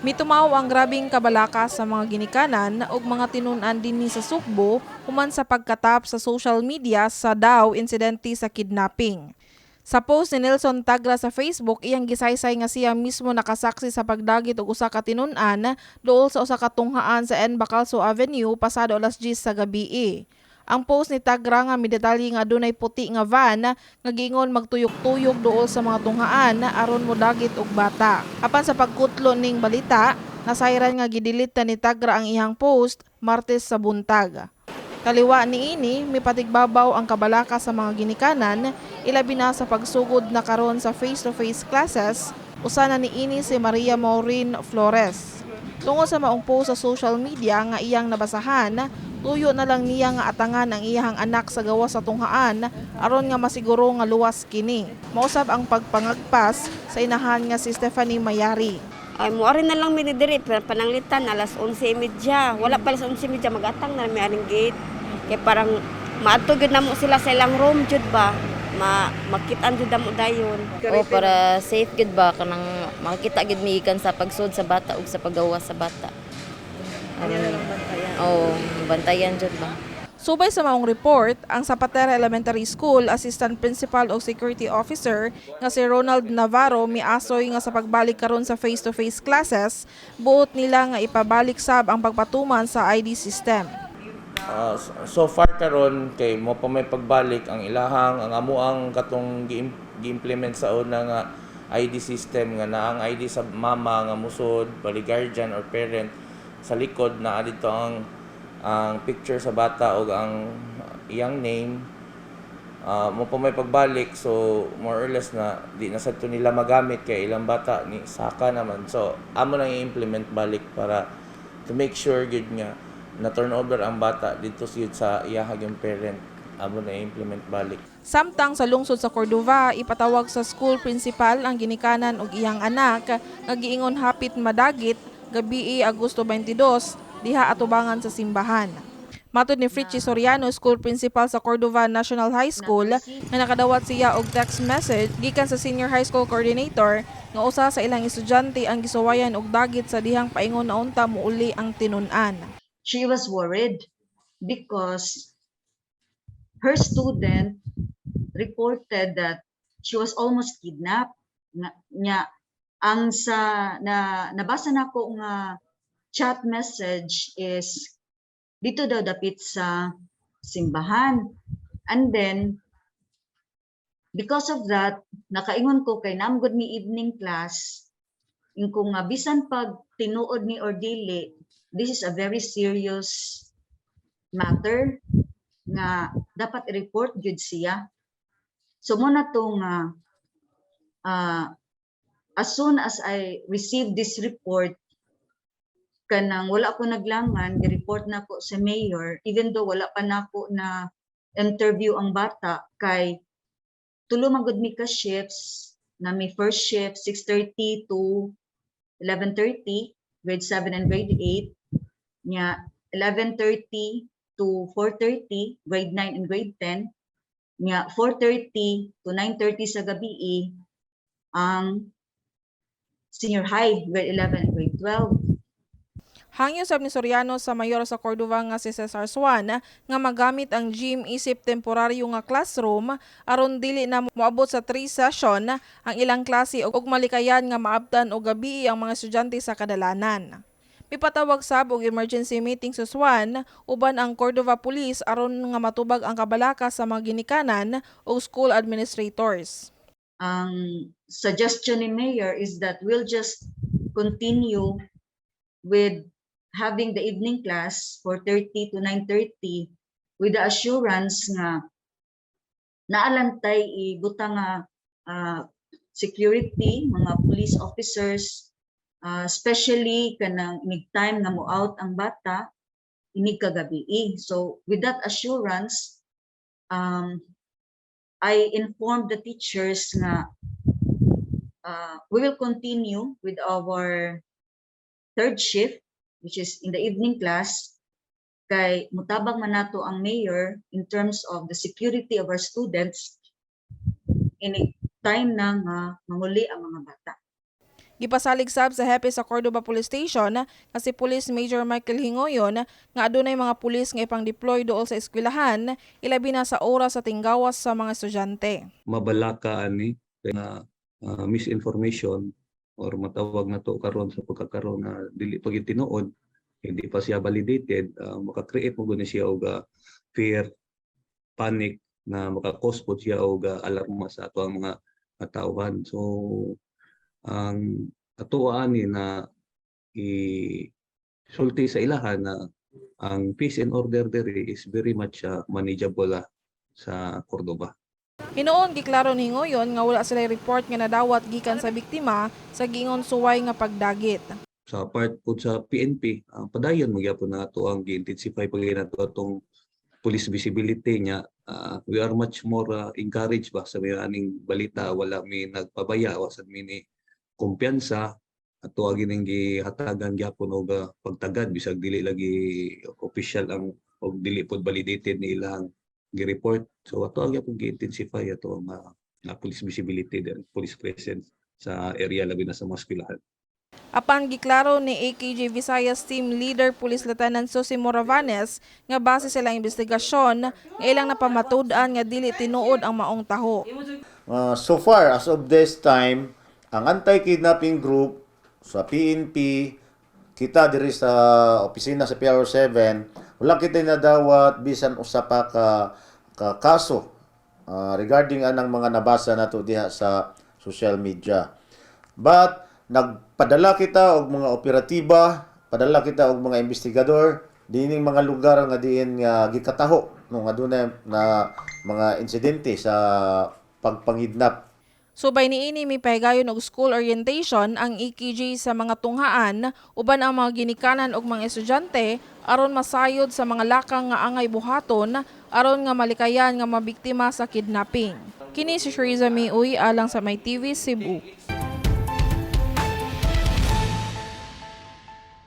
Mitumaw ang grabing kabalaka sa mga ginikanan ug mga tinun-an dinhi sa Sugbo human sa pagkatap sa social media sa daw insidente sa kidnapping. Sa post ni Nelson Tagra sa Facebook, iyang gisaysay nga siya mismo nakasaksi sa pagdagit og usa ka tinun-an duol sa usa ka tunghaan sa N. Bacalso Avenue pasado alas 10 sa gabii. Ang post ni Tagra nga midetalye nga adunay puti nga van nga giingon magtuyok-tuyok duol sa mga tunghaan aron modagit og bata. Apan sa pagkutlo ning balita, nasayran nga gidelete na ni Tagra ang iyang post Martes sa buntag. Kaliwa niini, mipatigbabaw ang kabalaka sa mga ginikanan, ilabi na sa pagsugod na karon sa face-to-face classes, usa na niini si Maria Maureen Flores. Tungod sa maong post sa social media nga iyang nabasahan, tuyo na lang niya nga atangan ang iyang anak sa gawas sa tunghaan aron nga masiguro nga luwas kini. Mausab ang pagpangagpas sa inahan nga si Stephanie Mayari. Ay, mo na lang mi diri pero pananglitan alas 11:30. Wala pa alas 11:30, magatang na mi aning gate. Kay parang maadto gyud namo sila sa ilang room jud ba. Makitaan jud namo dayon. O para safe gid ba, kanang makakita gid mi gikan sa pagsud sa bata ug sa paggawas sa bata. Aron, oo, bantayan jud ba. Subay sa maong report, ang Zapatera Elementary School Assistant Principal o Security Officer nga si Ronald Navarro miasoy nga sa pagbalik karon sa face-to-face classes, buot nila nga ipabalik sab ang pagpatuman sa ID system. So far karon kay mo pa may pagbalik ang ilahang ang amuang katong gi-implement sa una nga ID system nga naa ang ID sa mama nga musod bali guardian or parent, sa likod naa dito ang picture sa bata og ang iyang name. Mo pa may pagbalik, so more or less na di na sad to nila magamit kay ilang bata ni saka naman, so amo nang i-implement balik para to make sure gyud nga na turnover ang bata dito sa iyahag yung parent. Amo na i-implement balik. Samtang sa lungsod sa Cordova, ipatawag sa school principal ang ginikanan og iyang anak nga giingon hapit madagit gabii Agosto 22 diha atubangan sa simbahan. Matod ni Fritchie Soriano, school principal sa Cordova National High School, nga nakadawat siya og text message gikan sa senior high school coordinator nga usa sa ilang estudyante ang gisuwayan og dagit sa dihang paingon na unta muuli ang tinun-an. She was worried because her student reported that she was almost kidnapped. Nga, nya, ang sa na nabasa nako nga chat message is dito daw dapit sa simbahan. And then because of that, nakaingon ko kay naa man gud mi evening class, ingko nga bisan pag tinuod ni or dili, this is a very serious matter nga dapat i-report gyud siya. So mo na to nga as soon as I received this report, kanang wala ko naglangan, gi-report na ko sa mayor even though wala pa nako na interview ang bata kay tulo man gud mi ka shifts na may first shift 6:30 to 11:30, grade 7 and grade 8, nya 11:30 to 4:30, grade 9 and grade 10, nya 4:30 to 9:30 sa gabi ang senior high, grade 11 and grade 12. Hangyo sab ni Soriano sa mayor sa Cordova nga si Cesar Swan nga magamit ang gym isip temporaryo nga classroom aron dili na moabot sa 3 session ang ilang klase ug malikayan nga maabtan og gabi ang mga estudyante sa kadalanan. Mipatawag sab og emergency meeting sa Swan uban ang Cordova Police aron nga matubag ang kabalaka sa mga ginikanan ug school administrators. Ang suggestion ni Mayor is that we'll just continue with having the evening class 4:30 to 9:30 with the assurance nga naa lang tay ibutang nga security, mga police officers, especially kanang inig time nga mo out ang bata inig kagabi. So with that assurance, I informed the teachers nga we will continue with our third shift, which is in the evening class, kay mutabang man nato ang mayor in terms of the security of our students inig time na nga manguli ang mga bata. Gipasalig sab sa hepe sa Cordoba Police Station nga si Police Major Michael Hingoyon nga adunay mga pulis nga ipang-deploy duol sa eskwelahan, ilabi na sa oras sa tinggawas sa mga estudyante. Mabalaka ani na misinformation or matawag na to karon sa pagkakaroon na dili pa gyud tinuod, hindi pa siya validated, maka-create mo gud ni siya og fear, panic na maka-cause pod siya og alarma sa ato ang mga katawhan. So ang ato ani na i sulti sa ilahan na ang peace and order diri is very much manageable sa Cordoba. Hinuon giklaro ni Hingoyon nga wala sila report nga nadawat gikan sa biktima sa giingon suway nga pagdagit. Sa part po sa PNP, padayon magyapon na ato ang gi-intensify pag nato atong police visibility niya. We are much more encouraged ba sa mga aning balita, wala mi nagpabaya, wa sad mi ni kumpiyansa. Ato gining gihatagan gyapon og pagtagad bisag dili lagi official ang og dili pod validated ni ilang gi-report. So ato gyapon gi-intensify ato ang police visibility there, police presence sa area, labi na sa mga eskwelahan. Apan giklaro ni AKG Visayas Team Leader Police Lieutenant Susi Moravanes nga base sa ilang investigasyon nga ilang napamatud-an nga dili tinuod ang maong taho. So far, as of this time, ang anti-kidnapping group sa PNP, kita diri sa opisina sa PRO7, wala kita nadawat bisan usa pa ka kaso regarding anang mga nabasa nato diha sa social media. But nagpadala kita og mga operatiba, padala kita og mga investigador dining mga lugar nga diin nga gikataho no nga adunay na mga insidente sa pagpangidnap. Subay niini, mipahigayon og school orientation ang EKG sa mga tunghaan uban ang mga ginikanan og mga estudyante aron masayod sa mga lakang nga angay buhaton aron nga malikayan nga mabiktima sa kidnapping. Kini si Shariza Miuy alang sa My TV Cebu.